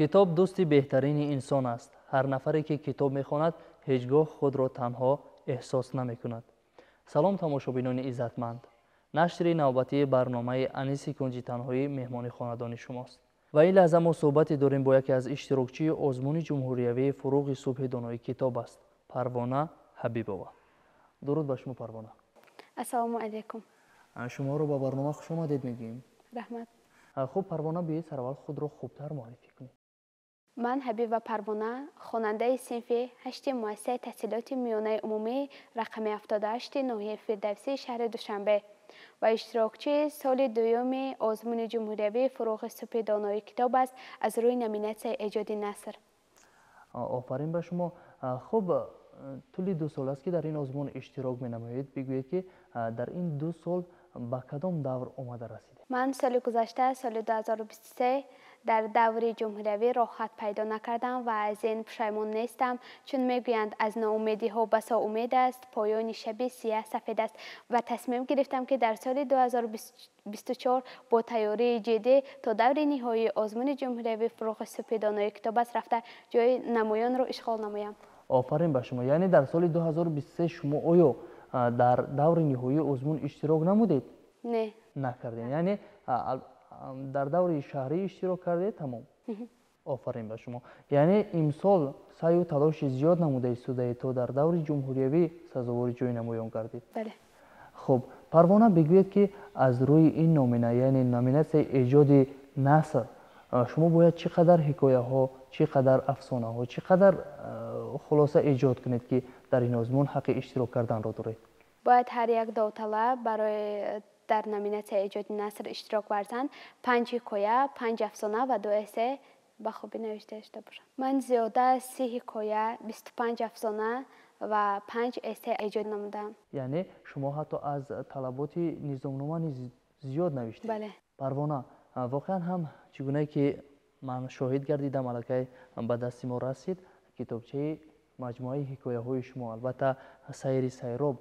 Китоб дӯсти беҳтарини инсон аст. Ҳар нафаре ки китоб мехонад, ҳеҷ гоҳ худро танҳо эҳсос намекунад. Салом, тамошобинони иззатманд. Нашри навбатии барномаи Аниси кунҷи танҳоӣ меҳмони хонадони шумост. Ва ин лаҳза мо суҳбате дорем бо яке аз иштирокчии озмуни ҷумҳуриявии Фуруғи субҳи донои китоб аст, Парвона Ҳабибова. Дуруд ба шумо, Парвона. Ассалому алайкум. Шуморо ба барнома хуш омадед мегӯем. Раҳмат. Хуб, Парвона, биёед сараввал худро хубтар муаррифӣ кунед. Ман Ҳабиба Парвона, хонандаи синфи ҳашти муассисаи таҳсилоти миёнаи умумӣ рақами 78 ноҳияи Фирдавсии шаҳри Душанбе ва иштирокчии соли дуюми озмуни ҷумҳуриявии Фуруғи субҳи донои китоб аст аз рӯи номинатсияи эҷоди наср. Офарин ба шумо. Хуб, тӯли 2 сол аст ки дар ин озмун иштирок менамоед. Бигӯед ки дар ин 2 сол ба кадом давр омада расидед? Ман соли гузашта, соли 2023, дар даври ҷумҳуриявӣ роҳхат пайдо накардам ва аз ин пушаймон нестам, чун мегӯянд аз ноумедиҳо басо умед аст, поёни шаби сияҳ сафед аст ва тасмим гирифтам ки дар соли 2024 бо тайёрии ҷиддӣ то даври ниҳоии озмуни ҷумҳуриявӣ Фуруғи субҳи донои китоб аст рафта ҷои намоёнро ишғол намоям. Офарин ба шумо. Яъне дар соли 2023 шумо оё дар даври ниҳоии озмун иштирок намудед? Не. Накардед. Яъне дар даври шаҳрӣ иштирок кардед, тамом. Офарин ба шумо. Яъне имсол саъю талоши зиёд намуда истодаед то дар даври ҷумҳуриявӣ сазовори ҷои намоён гардид. Бале. Хуб, Парвона, бигӯед ки аз рӯи ин номина, яъне номинатсияи эҷоди наср, шумо бояд чӣ қадар ҳикояҳо, чӣ қадар афсонаҳо, чӣ қадар хулоса эҷод кунед ки дар ин озмун ҳаққи иштирок карданро доред? Бояд ҳар як довталаб барои дар номинатсияи эҷоди наср иштирок варзанд 5 ҳикоя, 5 афсона ва 2 эссе ба хубӣ навишта дошта бошанд. Ман зиёда аз 30 ҳикоя, 25 афсона ва 5 эссе эҷод намудам. Яъне шумо ҳатто аз талаботи низомнома низ зиёд навиштед? Бале. Парвона, воқеан ҳам чӣ гунае ки ман шоҳид гардидам, аллакай ба дасти мо расид китобчаи маҷмӯаи ҳикояҳои шумо, албатта Сайри сайроб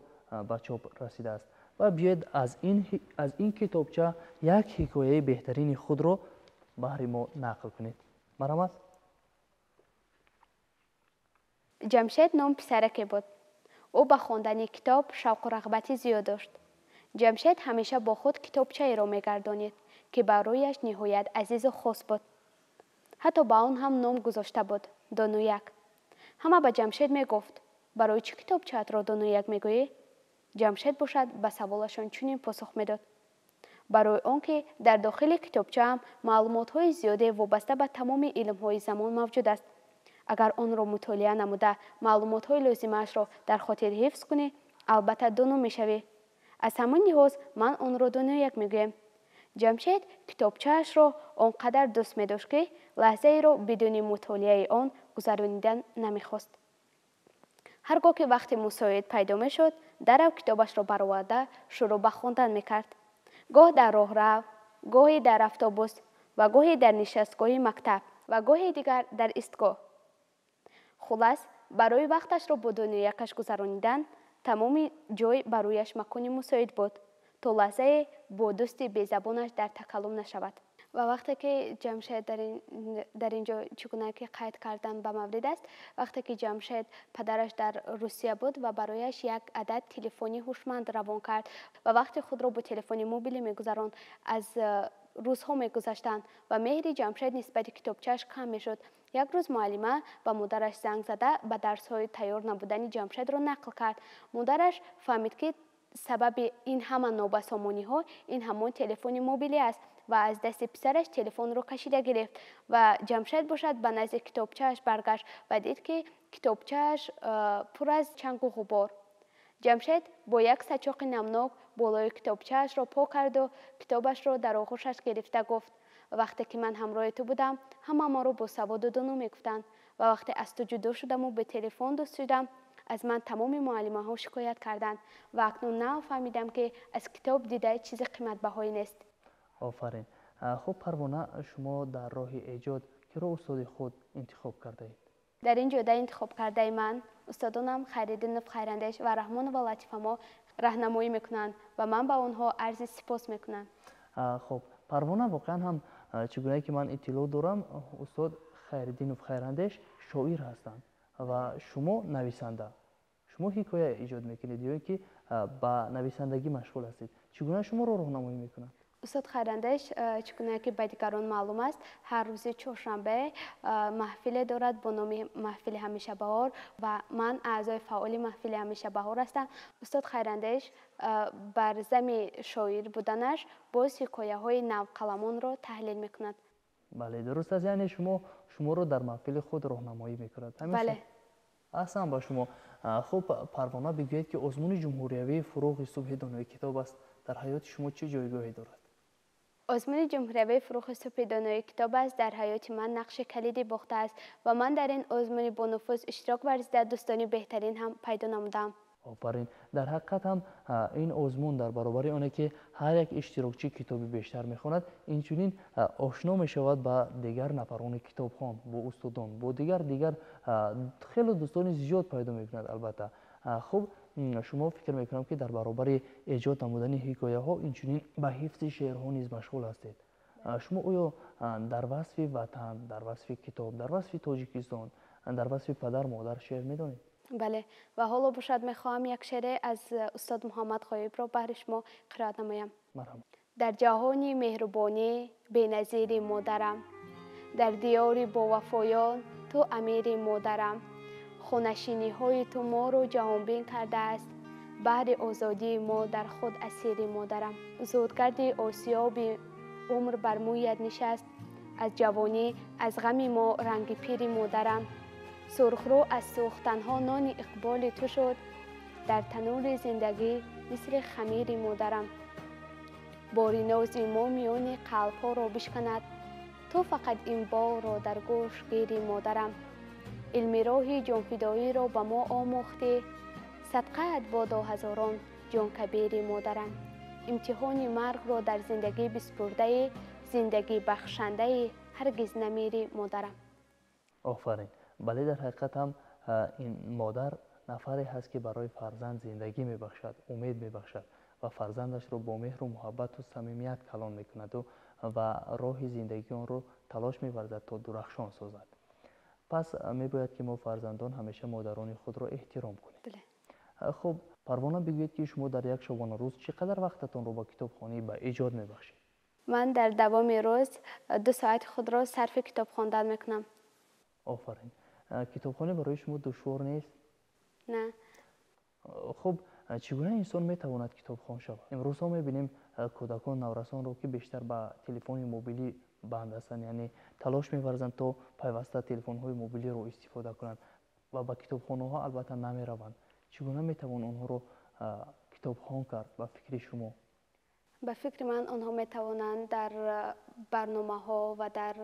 ба чоп расидааст. Ва биёед аз ин китобча як ҳикояи беҳтарини худро баҳри мо нақл кунед. Марҳамат. Ҷамшед ном писараке буд. Ӯ ба хондани китоб шавқу рағбати зиёд дошт. Ҷамшед ҳамеша бо худ китобчаеро мегардонид, ки барояш ниҳоят азизу хос буд. Ҳатто ба он ҳам ном гузошта буд — Донуяк. Ҳама ба Ҷамшед мегуфт: барои чӣ китобчаатро Донуяк мегӯӣ? Ҷамшед бошад ба саволашон чунин посух медод: барои он ки дар дохили китобчаам маълумотҳои зиёде вобаста ба тамоми илмҳои замон мавҷуд аст. Агар онро мутолиа намуда маълумотҳои лозимаашро дар хотир ҳифз кунӣ, албатта доно мешавӣ. Аз ҳамин лиҳоз ман онро Донуяк мегӯям. Ҷамшед китобчаашро он қадар дӯст медошт, ки лаҳзаеро бидуни мутолиаи он гузаронидан намехост. Ҳар гоҳ ки вақти мусоид пайдо мешуд, дарав китобашро бароварда шурӯъ ба хондан мекард. Гоҳ дар роҳрав, гоҳе дар автобус ва гоҳе дар нишастгоҳи мактаб ва гоҳе дигар дар истгоҳ. Хулас, барои вақташро бо дунёякаш гузаронидан тамоми ҷой барояш макони мусоид буд, то лаҳзае бо дӯсти безабонаш дар такаллум нашавад. Ва вақте ки Ҷамшед дар ин ҷо чӣ гуна ки қайд кардан ба маврид аст, вақте ки Ҷамшед падараш дар Русия буд ва барояш як адад телефони ҳушманд равон кард ва вақти худро бо телефони мобилӣ мегузаронд, аз рӯзҳо мегузаштанд ва меҳри Ҷамшед нисбати китобчааш кам мешуд. Як рӯз муаллима ба модараш занг зада ба дарсҳои тайёр набудани Ҷамшедро нақл кард. Модараш фаҳмид, ки сабаби ин ҳама нобасомониҳо ин ҳамон телефони мобилӣ аст ва аз дасти писараш телефонро кашида гирифт ва Ҷамшед бошад ба назди китобчааш баргашт ва дид, ки китобчааш пур аз чангу ғубор. Ҷамшед бо як сачоқи намнок болои китобчаашро пок карду китобашро дар оғӯшаш гирифта гуфт: вақте ки ман ҳамроҳи ту будам, ҳама маро бо саводу доно мегуфтанд ва вақте аз ту ҷудо шудаму бе телефон дӯст шудам, аз ман тамоми муаллимаҳо шикоят карданд ва акнун нав фаҳмидам, ки аз китоб дида чизи қиматбаҳое нест. Офарин. Хуб, Парвона, шумо дар роҳи эҷод киро устоди худ интихоб кардаед? Дар ин ҷода интихоб кардаи ман устодонам Хайриддинов Хайрандеш ва Раҳмонова Латифамо раҳнамоӣ мекунанд ва ман ба онҳо арзи сипос мекунам. Хуб, Парвона, воқеан ҳам чӣ гунае ки ман иттилоъ дорам, устод Хайриддинов Хайрандеш шоир ҳастанд ва шумо нависанда. Шумо ҳикоя эҷод мекунед ё ин ки ба нависандагӣ машғул ҳастед. Чӣ гуна шуморо роҳнамоӣ мекунанд? Устод Хайрандеш, чӣ гуна ки ба дигарон маълум аст, ҳар рӯзи чоршанбе маҳфиле дорад бо номи маҳфили ҳамешабаҳор ва ман аъзои фаъоли маҳфили ҳамешабаҳор ҳастам. Устод Хайрандеш бар зами шоир буданаш боз ҳикояҳои навқаламонро таҳлил мекунад. Бале, дуруст аст. Яъне шумо шуморо дар маҳфили худ роҳнамоӣ мекунад. Бале. Аҳсан ба шумо. Хуб, Парвона, бигӯед, ки озмуни ҷумҳуриявии «Фурӯғи субҳи донои китоб аст» дар ҳаёти шумо чӣ ҷойгоҳе дорад? Озмуни ҷумҳуриявии «Фурӯғи субҳи донои китоб аст» дар ҳаёти ман нақши калидӣ бохтааст ва ман дар ин озмуни бонуфуз иштирок варзида, дӯстони беҳтарин ҳам пайдо намудам. Офарин. Дар ҳақиқат ҳам ин озмун дар баробари оне ки ҳар як иштирокчӣ китоби бештар мехонад, инчунин ошно мешавад ба дигар нафарони китобхон, бо устодон, бо дигар хеле дӯстони зиёд пайдо мекунад. Албатта, хуб, шумо фикр мекунам, ки дар баробари эҷод намудани ҳикояҳо инчунин ба ҳифзи шеърҳо низ машғул ҳастед. Шумо оё дар васфи ватан, дар васфи китоб, дар васфи Тоҷикистон, дар васфи падар модар шеър медонед? Бале, ва ҳоло бошад, мехоҳам як шеъре аз устод Муҳаммад Ғоибро баҳри шумо қироат намоям. Дар ҷаҳони меҳрубонӣ беназири модарам, дар диёри бовафоён ту амири модарам. Хонашиниҳои ту моро ҷаҳонбин кардааст, баҳри озодии мо дар худ асири модарам. Зудгарди осиёби умр бар мӯят нишаст, аз ҷавонӣ аз ғами мо ранги пири модарам. Сурхрӯ аз сӯхтанҳо нони иқболи ту шуд, дар танури зиндагӣ мисли хамири модарам. Бори нози мо миёни қалбҳоро бишканад, ту фақат ин борро дар гӯш гири модарам. Илми роҳи ҷонфидоиро ба мо омӯхтӣ, садқаат бодо ҳазорон ҷонкабири модарам. Имтиҳони маргро дар зиндагӣ биспурдаи, зиндагӣ бахшандаи ҳаргиз намири модарам. Офарин. Бале, дар ҳақиқат ҳам ин модар нафаре ҳаст, ки барои фарзанд зиндагӣ мебахшад, умед мебахшад ва фарзандашро бо меҳру муҳаббату самимият калон мекунаду ва роҳи зиндагии онро талош меварзад, то дурахшон созад. Пас мебояд, ки мо фарзандон ҳамеша модарони худро эҳтиром кунем. Хуб, Парвона, бигӯед, ки шумо дар як шабонарӯз чӣ қадар вақтатонро ба китобхонӣ, ба эҷод мебахшед? Ман дар давоми рӯз 2 соати худро сарфи китоб хондан мекунам. Офарин. Китобхонӣ барои шумо душвор нест? На. Хуб, чӣ гуна инсон метавонад китобхон шавад? Имрӯзҳо мебинем кӯдакон, наврасонро, ки бештар ба телефони мобилӣ банд ҳастанд, яъне талош меварзанд, то пайваста телефонҳои мобилиро истифода кунанд ва ба китобхонаҳо албатта намераванд. Чӣ гуна метавон онҳоро китобхон кард, ба фикри шумо? Ба фикри ман, онҳо метавонанд дар барномаҳо ва дар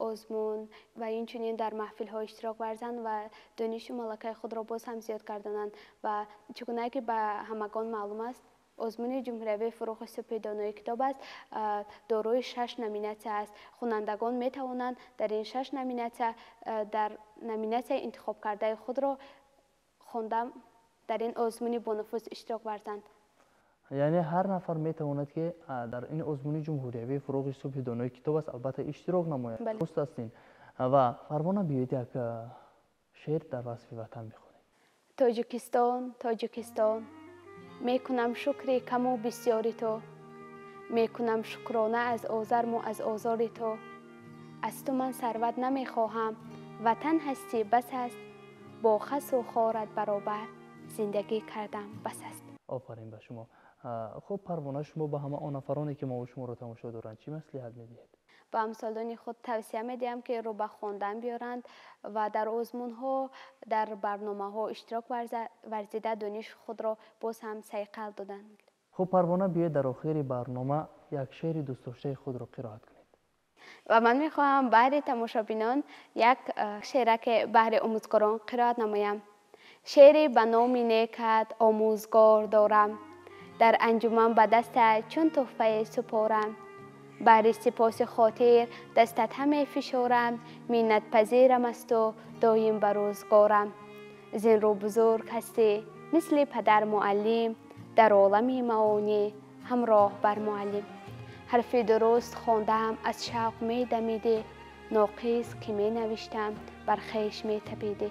озмун ва инчунин дар маҳфилҳо иштирок варзанд ва донишу малакаи худро боз ҳам зиёд гардонанд. Ва чӣ гунае ки ба ҳамагон маълум аст, озмуни ҷумҳуриявии «Фурӯғи субҳи донои китоб аст» дорои шаш номинатсия аст. Хонандагон метавонанд дар ин шаш номинатсия дар номинатсияи интихобкардаи худро хонда, дар ин озмуни бонуфуз иштирок варзанд. Яъне ҳар нафар метавонад, ки дар ин озмуни ҷумҳуриявии «Фурӯғи субҳи донои китоб аст» албатта иштирок намояд. Дуруст астин. Ва Парвона, биёед, як шеър дар васфи ватан бихонед. Тоҷикистон, Тоҷикистон, мекунам шукри каму бисёри ту, мекунам шукрона аз озарму аз озори ту. Аз ту ман сарват намехоҳам, ватан ҳастӣ, бас аст. Бо хасу хорат баробар зиндагӣ кардам, бас аст. Офарин ба шумо. Хуб, Парвона, шумо ба ҳама он нафароне, ки мо шуморо тамошо доранд, чӣ маслиҳат медиҳед? Ба ҳамсолони худ тавсия медиҳам, ки рӯ ба хондан биёранд ва дар озмунҳо, дар барномаҳо иштирок варзида, дониши худро боз ҳам сайқал доданд. Хуб, Парвона, биёед, дар охири барнома як шеъри дӯстдоштаи худро қироат кунед. Ва ман мехоҳам баҳри тамошобинон як шеъраке баҳри омӯзгорон қироат намоям. Шеъре ба номи некат, омӯзгор, дорам, дар анҷуман ба дастат чун тӯҳфае супорам. Баҳри сипоси хотир дастат ҳаме фишорам, миннатпазирам аз ту доим ба рӯзгорам. Зин рӯ бузург ҳастӣ, мисли падар муаллим, дар олами маонӣ ҳамроҳ бар муаллим. Ҳарфи дуруст хондаам, аз шавқ медамидӣ, Ноқис ки менавиштам, бар хеш метапидӣ.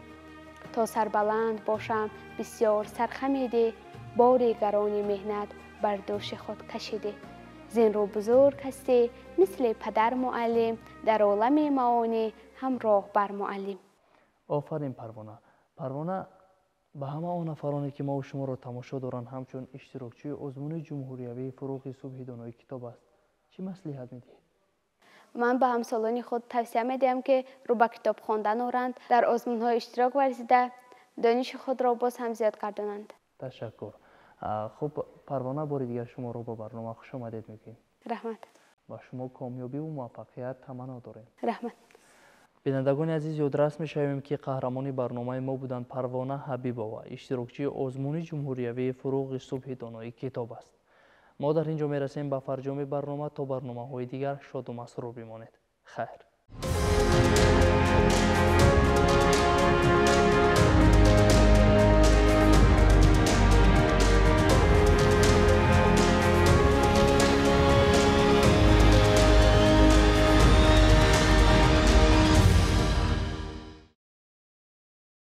То сарбаланд бошам, бисёр сархамидӣ, бори гарони меҳнат бар дӯши худ кашидӣ. Зин рӯ бузург ҳастӣ, мисли падар муаллим, дар олами маонӣ ҳам роҳбар муаллим. Офарин, Парвона. Парвона, ба ҳама он нафароне, ки мову шуморо тамошо доранд, ҳамчун иштирокчии озмуни ҷумҳуриявии «Фурӯғи субҳи донои китоб аст», чӣ маслиҳат медиҳед? Ман ба ҳамсолони худ тавсия медиҳам, ки рӯ ба китоб хондан оранд, дар озмунҳо иштирок варзида, дониши худро боз ҳам зиёд гардонанд. Ташаккур. Хуб, Парвона, бори дигар шуморо ба барнома хушомадед мегӯем. Раҳмат. Ба шумо комёбиву муваффақият таманно дорем. Раҳмат. Бинандагони азиз, ёдрас мешавем, ки қаҳрамони барномаи мо буданд Парвона Ҳабибова, иштирокчии озмуни ҷумҳуриявии «Фурӯғи субҳи донои китоб аст». Мо дар ин ҷо мерасем ба фарҷоми барнома. То барномаҳои дигар шоду масрур бимонед. Хайр.